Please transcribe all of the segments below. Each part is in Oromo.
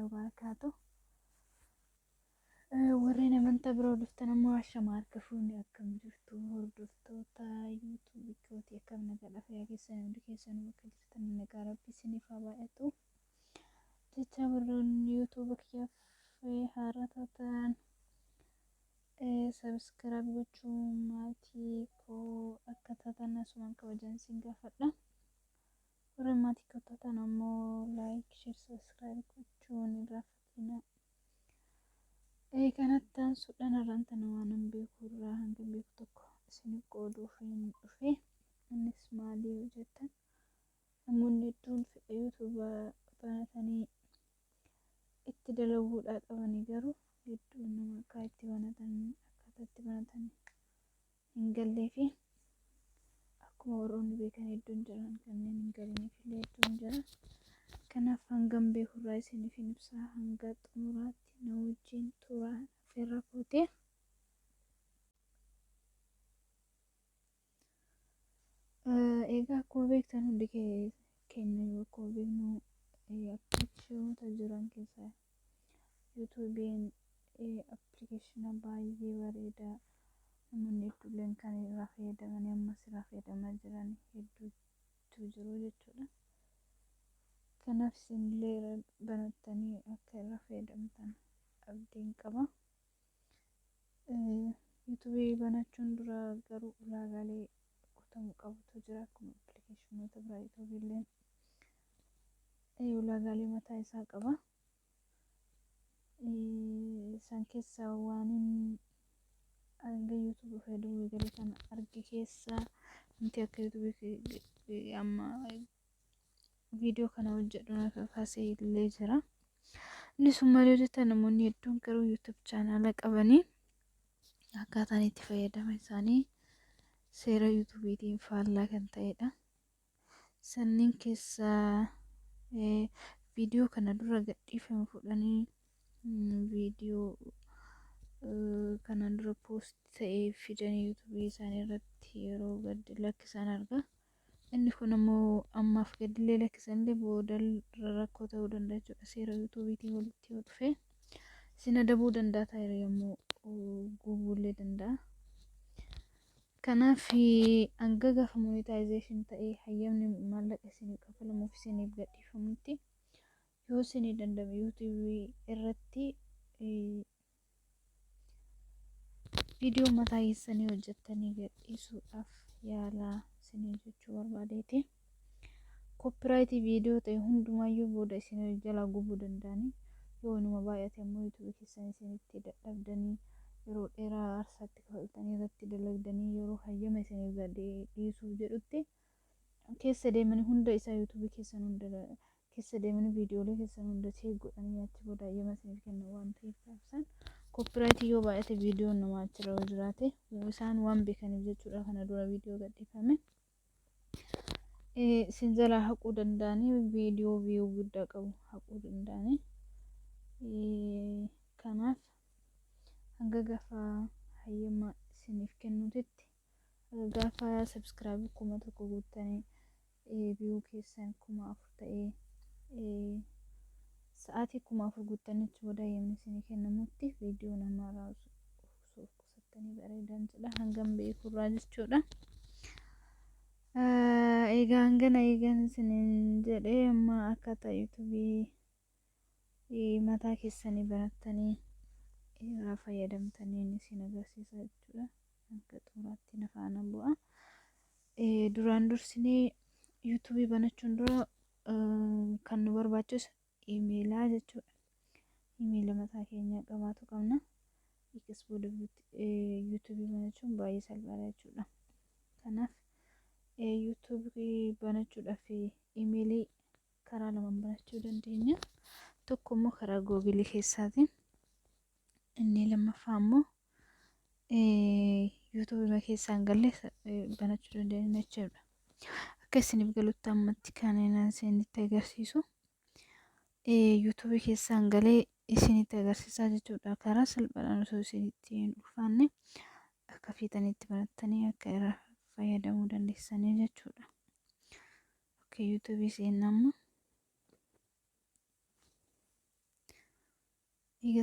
Warahmatullahi wabarakaatuh. Warreen amantaa biroo dhuftan ammoo ashama harka fuunee, akkam jirtu hordoftoota yuutuubii kootii? Akkam nagaa fayyaa keessan? Hundi keessan bakka jirtan nagaa Rabbi isiniif haa baay'atu. Jecha warroonni yuutuuba kiyyaaf haaraa taatan subscribe gochuun maatii koo akka taatan asumaan kabajan isin gaafadha. Warreen maatii koo taatan ammoo like, share, subscribe gochuun hin irraanfatinaa. Kanatti aansuudhaan har'aan tana waan hin beeku irraa hanga beeku tokko isiniif qooduuf hin dhufe. Innis maali yoo jettan, namoonni hedduun fedha yuutuuba banatanii itti dalaguudhaa qabanii, garuu hedduun nama akka itti banatan, akkaataa itti banatan hin gallee fi akkuma warroonni beekan hedduun jiran, kanneen hin galiniif illee hedduun jira. Kanaaf hangam beekurraa isiniif hin ibsaa, hanga xumuraatti na wajjin turaa affeerraa kootee. Egaa akkuma beektan, hundi keenya akkuma beeknu, appilikeeshinoota jiran keessaa yuutuubiin appilikeeshina baay'ee bareedaa, namoonni hedduulleen kan irraa fayyadamanii ammas irraa fayyadamaa jiran hedduutu jiru jechuudha. Kanaaf isinillee banattanii akka irraa fayyadamtan abdiin qaba. Yuutuubii banachuun dura garuu ulaagaalee guutamuu qabutu jira. Akkuma appilikeeshinoota biraa yuutuubiilleen ulaagaalee mataa isaa qaba. Isaan keessaa waan hanga yuutuubii fayyadamuu eegale kana arge keessaa wanti akka yuutuubii amma viidiyoo kana hojjedhu na kakaasee illee jira. Inni sun maal yoo jettan, namoonni hedduun garuu YouTube chaanaala qabanii akkaataan itti fayyadama isaanii seera yuutuubiitiin faallaa kan ta'edha. Sanniin keessaa viidiyoo kana dura gadhiifame fudhanii, viidiyoo kanaan dura post ta'ee fidanii yuutuubii isaanii irratti yeroo gad lakkisan arga. Inni kun ammoo ammaaf gadillee lakkisanillee booda rakkoo ta'uu danda'a jechuudha. Seera yuutuubiitiin walitti yoo dhufe isin adabuu danda'a ta'e yommuu gubuullee danda'a. Kanaaf hanga gaafa monetization ta'ee hayyamni maallaqa isiniif kafalamuuf isiniif gadhiifamutti, yoo isinii danda'ame yuutuubii irratti viidiyoo mataa keessanii hojjettanii gadhiisuudhaaf yaalaa isinii jechuu barbaadeeti. Copyright viidiyoo ta'e hundumaayyuu booda isin jalaa gubuu danda'anii, yoo inuma baay'ate ammoo yuutuubii keessan isinitti dadhabdanii, yeroo dheeraa aarsaatti kafaltanii irratti dalagdanii, yeroo hayyama isiniif gadi dhiisuuf jedhutti keessa deemanii hunda isaa yuutuubii keessan hunda keessa deemanii viidiyoolee keessan hunda check godhanii achi booda hayyama isiniif kennan waan ta'eef, gaafsan copyright yoo baay'ate viidiyoon namaa achirra yoo jiraate isaan waan beekaniif jechuudha, kana dura viidiyoo gadhiifame isin jalaa haquu danda'anii, viidiyoo view guddaa qabu haquu danda'anii. Kanaaf hanga gaafa hayyama isiniif kennuutitti, gaafa subscribe 1000 guuttanii, view keessan 4000 ta'ee, sa'aatii 4000 guuttanii achi booda hayyamni isinii kennamutti viidiyoo namaarraa osoo of qusattanii bareedan jedha, hangam beekurraa jechuudha. Egaa hangana eegan isiniin jedhee, amma akkaataa yuutuubii mataa keessanii banattanii irraa fayyadamtanii isin agarsiisa jechuudha. Hanga xumuraatti na faana bu'a. Duraan dursinee yuutuubii banachuun dura kan nu barbaachisu imeelaa jechuudha. Imeela mataa keenyaa qabaatu qabna. Eegas booda yuutuubii banachuun baay'ee salphaadha jechuudha. Kanaaf yuutuubii banachuudhaaf imeelii karaa lamaan banachuu dandeenya. Tokko immoo karaa googilii keessaatiin. Inni lammaffaa immoo yuutuubii keessaan galle banachuu dandeenya jechuudha. Akka isiniif galutti ammatti kan inni isinitti agarsiisu yuutuubii keessaan galee isinitti agarsiisaa jechuudha. Karaa salphaadhaan osoo isinitti hin ulfaanne akka feetanitti banattanii akka irraa fayyadamuu dandeessanii jechuudha. Okay, yuutuubii seenna amma.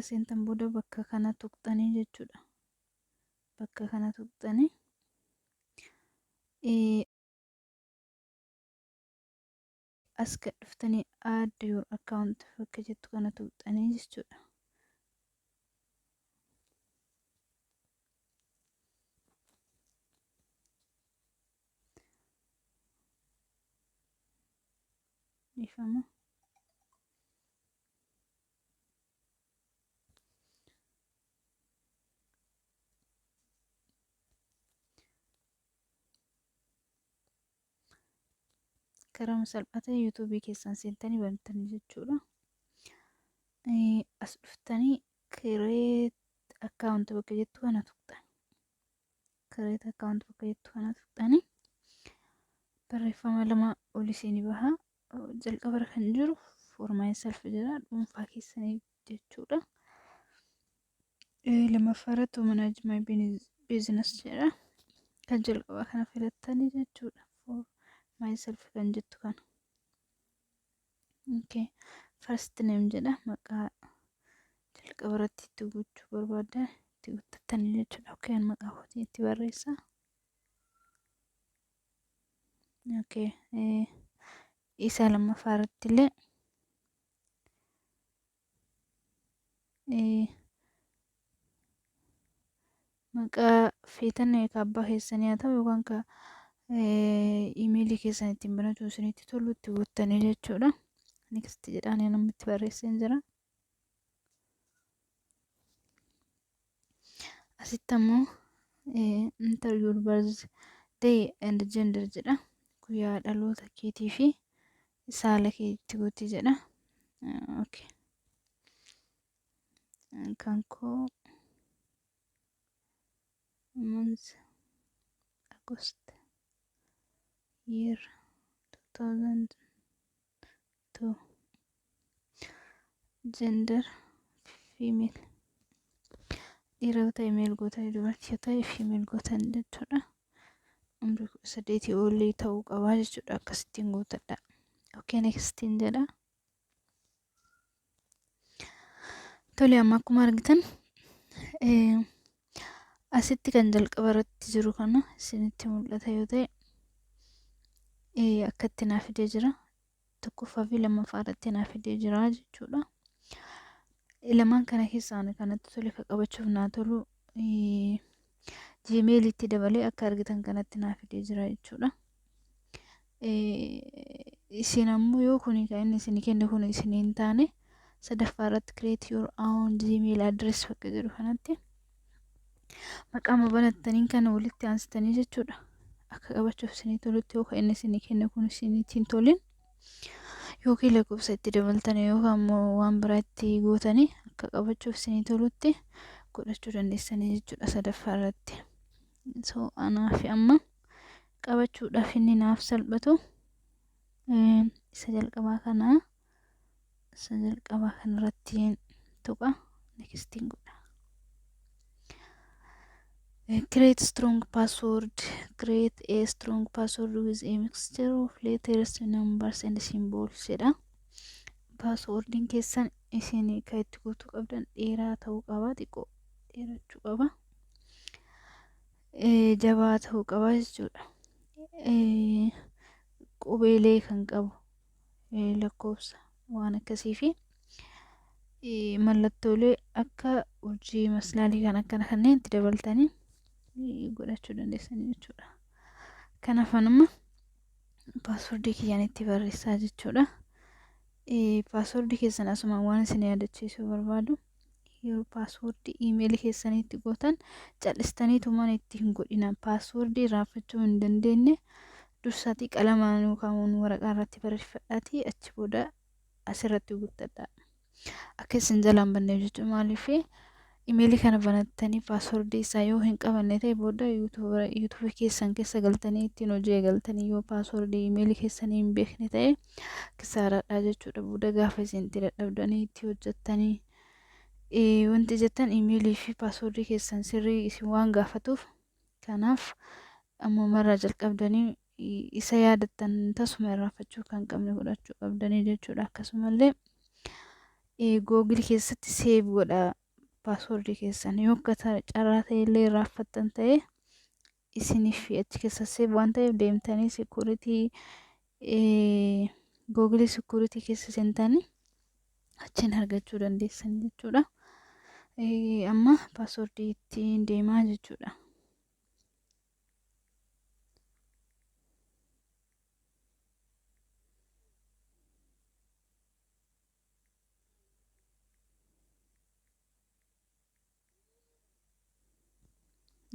Eega seentan booda bakka kana tuqxanii jechuudha. Bakka kana tuqxanii as gad dhuftanii "Add your account" bakka jettu kana tuqxanii jechuudha. Dhiifama. Karaa salphaa ta'e YouTubeii keessan seentanii banatanii jechuudha. As dhuftanii "Create account" bakka jettu kana tuqxan. "Create account" bakka jettu kana tuqxanii barreeffama lama ol isinii baha. Jalqabarra kan jiru "For myself" jedha, dhuunfaa keessanii jechuudha. Lammaffaa irratti "Manage my business" jedha. Kan jalqabaa kana filattanii jechuudha. "For myself" kan jettu kana. Okay. "First name" jedha, maqaa jalqaba irratti itti guuchuu barbaaddan itti guuttattanii jechuudha. Okay, maqaa kootii itti barreessa. Okay. Isa lammaffaa irratti illee maqaa feetan, ka abbaa keessanii haa ta'u yookaan ka imeelii keessan ittiin banachuu isinitti tolu itti guuttanii jechuudha. "Next" jedhaan namni itti barreessee jira. Asitti ammoo "Enter your birth day and gender" jedha. Guyyaa dhaloota keetii fi saala kee itti guuti jedha. Okay. Kan koo month August, year 2002, gender female. Dhiira yoo ta'e male gootanii, dubartii yoo ta'e female gootan jechuudha. Umrii 18 olii ta'uu qabaa jechuudha, akkasittiin guutadha. Okay, "Next" jedha. Tole, amma akkuma argitan asitti kan jalqaba irratti jiru kana isinitti mul'ata yoo ta'e, akkatti naa fidee jira. Tokkoffaa fi lammaffaa irratti naa fidee jira jechuudha. Lamaan kana keessaa kanatti tole, ka qabachuuf naa tolu Gmailitti dabalee akka argitan kanatti naa fidee jira jechuudha. Isin ammoo yoo kuni kan inni isin kenne kun isin hin taane, sadaffaa irratti "Create your own Gmail address" bakka jedhu kanatti maqaa banattaniin kana walitti aansitanii jechuudha. Akka qabachuuf isinii tolutti, yoo kan inni isinii kenne kun isinitti hin tolin, yookiin lakkoofsa itti dabaltanii yookaan immoo waan biraa itti gootanii akka qabachuuf isinii tolutti godhachuu dandeessanii jechuudha sadaffaa irratti. So anaaf amma qabachuudhaaf inni naaf salphatu isa jalqabaa kana, isa jalqabaa kanarratti tuqa, "Next" godha. Create strong password. "Create a strong password with a mixture of letters, numbers and symbols" jedha. Passwordiin keessan isin kan itti guutuu qabdan dheeraa ta'uu qaba, xiqqoo dheerachuu qaba. Jabaa ta'uu qaba jechuudha. Qubeelee kan qabu, lakkoofsa waan akkasii fi mallattoolee akka urjii, maslaalii kan akkana kanneen itti dabaltanii godhachuu dandeessanii jechuudha. Kanaaf anuma passwordii kiyyaan itti barreessaa jechuudha. Passwordii keessan asuma waan isin yaadachiisuu barbaadu, yeroo passwordii iimeelii keessanii itti gootan cal'istaniitumaan itti hin godhina. Passwordii irraanfachuu hin dandeenye dursaatii qalamaan yookaan waraqaa irratti barreeffadhaatii achi booda asirratti guuttadha. Akka isin jalaan banneef jechuudha. Maaliif, imeelii kana banattanii passwordii isaa yoo hin qabanne ta'e, booda YouTubeii keessan keessa galtanii ittiin hojii eegaltanii yoo passwordii imeelii keessanii hin beekne ta'e, kisaaraadha jechuudha. Booda gaafa isin itti dadhabdanii itti hojjettanii wanti jettan imeelii fi passwordii keessan sirrii isin waan gaafatuuf, kanaaf ammumarraa jalqabdanii isa yaadattan tasuma irraanfachuu kan qabne godhachuu qabdanii jechuudha. Akkasumallee Google keessatti save godha passwordii keessan. Yoo akka carraa ta'e illee irraanfattan ta'e, isiniif achi keessa save waan ta'eef, deemtanii security, Google security keessa seentanii achiin argachuu dandeessan jechuudha. Amma passwordii ittiin deemaa jechuudha.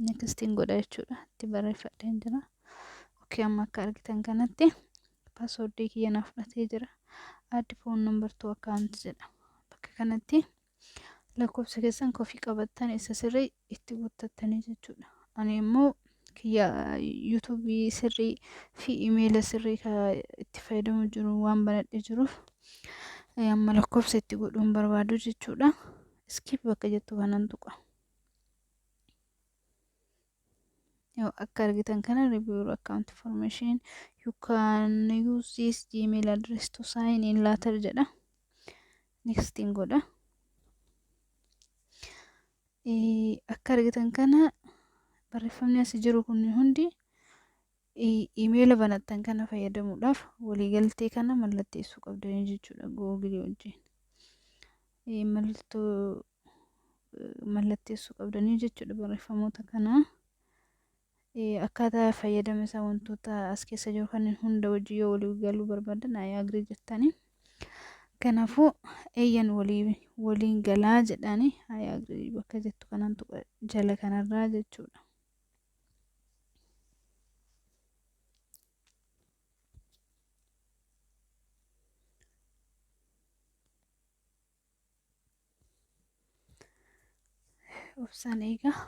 Nextiin godha jechuudha. Itti barreeffadheen jira. Okay, amma akka argitan kanatti passwordii kiyya naaf fudhatee jira. Add phone number to account jedha. Bakka kanatti lakkoofsa keessan kofii qabattan isa sirrii itti guuttattanii jechuudha. Ani immoo kiyya YouTubeii sirrii fi imeela sirrii itti fayyadamu jiru waan banadhee jiruuf, amma lakkoofsa itti godhuun barbaadu jechuudha. Skip bakka jettu kanan tuqa. Yoo akka argitan kana, review account information, you can use this Gmail address to sign in later jedha. Nextiin godha. Akka argitan kana barreeffamni as jiru kun hundi imeela banattan kana fayyadamuudhaaf waliigaltee kana mallatteessuu qabdanii jechuudha Googilii wajjin. Mallattoo mallatteessuu qabdanii jechuudha barreeffamoota kana. Akkaataa fayyadama isaa wantoota as keessa jiru kanneen hunda wajjin yoo walii galuu barbaadan, I agree jettanii. Kanaafuu eeyyan walii waliin galaa jedhanii, I agree bakka jettu kanaan tuqa jala kanarraa jechuudha. Obsaan eegaa.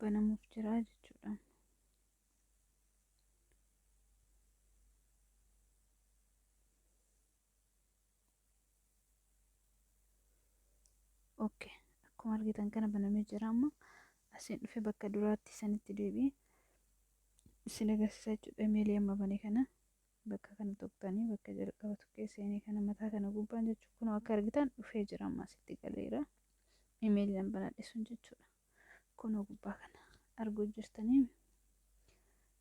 Banamuuf jira jechuudha. Okay, akkuma argitan kana banamee jira. Amma asiin dhufe bakka duraatti sanitti deebi'ee isin agarsiisa jechuudha. Imeelii amma bane kana bakka kana tuqxanii, bakka jalqaba tuqee seenee kana mataa kana gubbaan jechuudha. Kun akka argitan dhufee jira, amma asitti galeera. Imeelii an banadhe sun jechuudha. Kunoo gubbaa kana arguu jirtanii,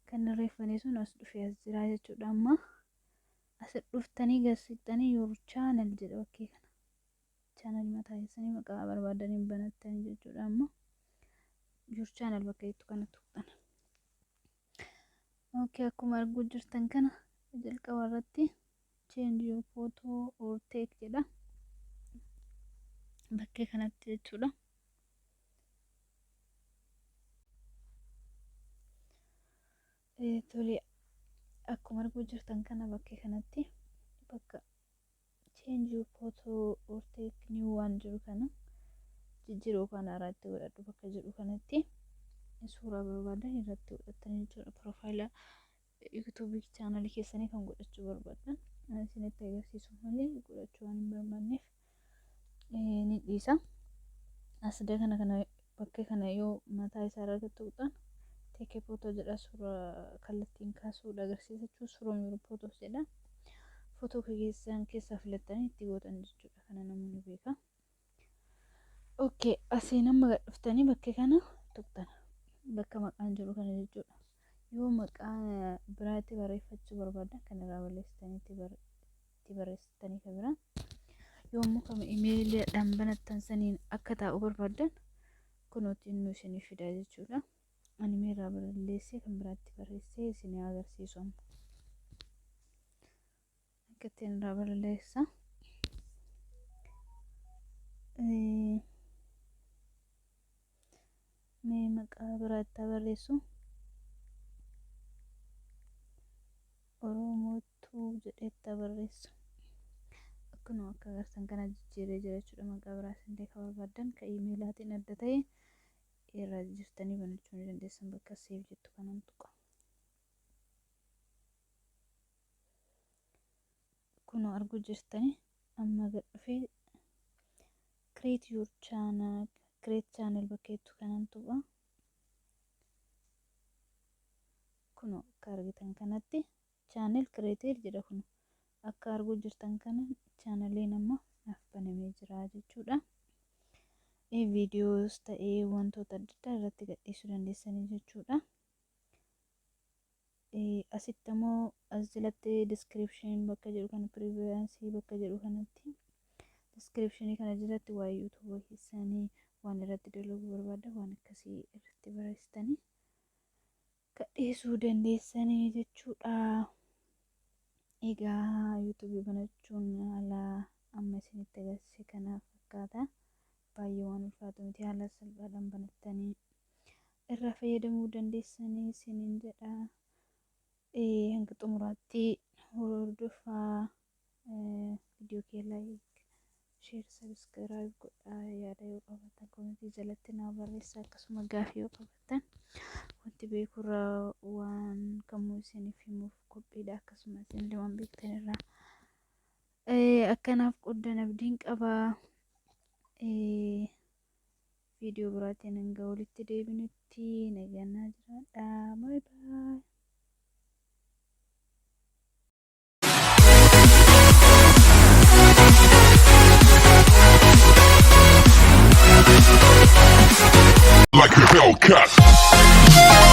kan irreeffame sun as dhufee as jira jechuudha. Amma as dhuftanii garsiiftanii, your channel jedha bakkee kana. Channel mataa keessanii maqaa barbaadaniin banattanii jechuudha. Amma your channel bakka jettu kana tuqxan. Okay, akkuma arguu jirtan kana jalqaba irratti change your photo or take jedha. Bakkee kanatti jechuudha. Tole, akkuma arguu jirtan kana bakkee kanatti bakka change your photo or take new waan jiru kana, jijjiiruu yookaan haaraa itti godhadhu bakka jedhu kanatti suuraa barbaadan irratti godhatanii jechuudha. Profile YouTubeii channelii keessanii kan godhachuu barbaadan isinitti agarsiisu malee godhachuu waan hin barbaanneef ni dhiisa. Asida kana bakkee kana yoo mataa isaa irra tuqxan, take photo jedha, suuraa kallattiin kaasuudha agarsiisa jechuudha. Suuraa your photos jedha. Footoo keessan keessaa filattanii itti gootan jechuudha. Kana namni beeka. Okay, asiin amma gad dhuftanii bakkee kana tuqxan. Bakka maqaan jiru kana jechuudha. Yoo maqaa biraatti barreeffachuu barbaadan, kan irraa balleessitanii itti barreessitanii kan biraa. Yoo immoo kan imeeliidhaan banattan saniin akka taa'u barbaadan, kunuutti inni isinii fida jechuudha. Ani irraa balleessee kan biraatti barreessee isinii agarsiisu amma. Akka ittiin irraa balleessa. Mee maqaa biraa itti barreessu. Oromootuu jedhee itti barreessu. Akkanuma akka agartan kana jijjiiree jira jechuudha. Maqaa biraas illee kan barbaadan kan imeelaatiin adda ta'e irraa jijjiirtanii banachuu ni dandeessan. Bakka save jettu kanan tuqa. Kunoo arguu jirtanii, amma gad dhufee Create your channel, create channel bakka jettu kanan tuqa. Kun akka argitan kanatti channel created jedha. Kun akka arguu jirtan kana channeliin amma naaf banamee jira jechuudha. Viidiyoos ta'ee wantoota adda addaa irratti gadhiisuu dandeessanii jechuudha. Asitti ammoo as jalatti description bakka jedhu kana, privacy bakka jedhu kanatti, descriptionii kana jalatti waa'ee YouTubeii keessanii, waan irratti dalaguu barbaaddan, waan akkasii irratti barreessitanii gadhiisuu dandeessanii jechuudha. Egaa YouTubeii banachuun haala amma isinitti agarsiise kana fakkaata. Baay'ee waan ulfaatu miti, haala salphaadhaan banattanii irraa fayyadamuu dandeessanii isiniin jedha. Hanga xumuraatti hordofaa, viidiyoo kee like, share, subscribe godhaa. Yaada yoo qabaatan commentii jalatti naa barreessaa. Akkasuma gaafii yoo qabaatan wanti beekurraa waan kamuu isiniif himuuf qophiidha. Akkasuma isinillee waan beektan irraa akkanaaf qoddan abdiin qabaa. Viidiyoo biraatiin hanga walitti deebinutti nagaan naa jiraadha. Bye bye. Like a Hellcat.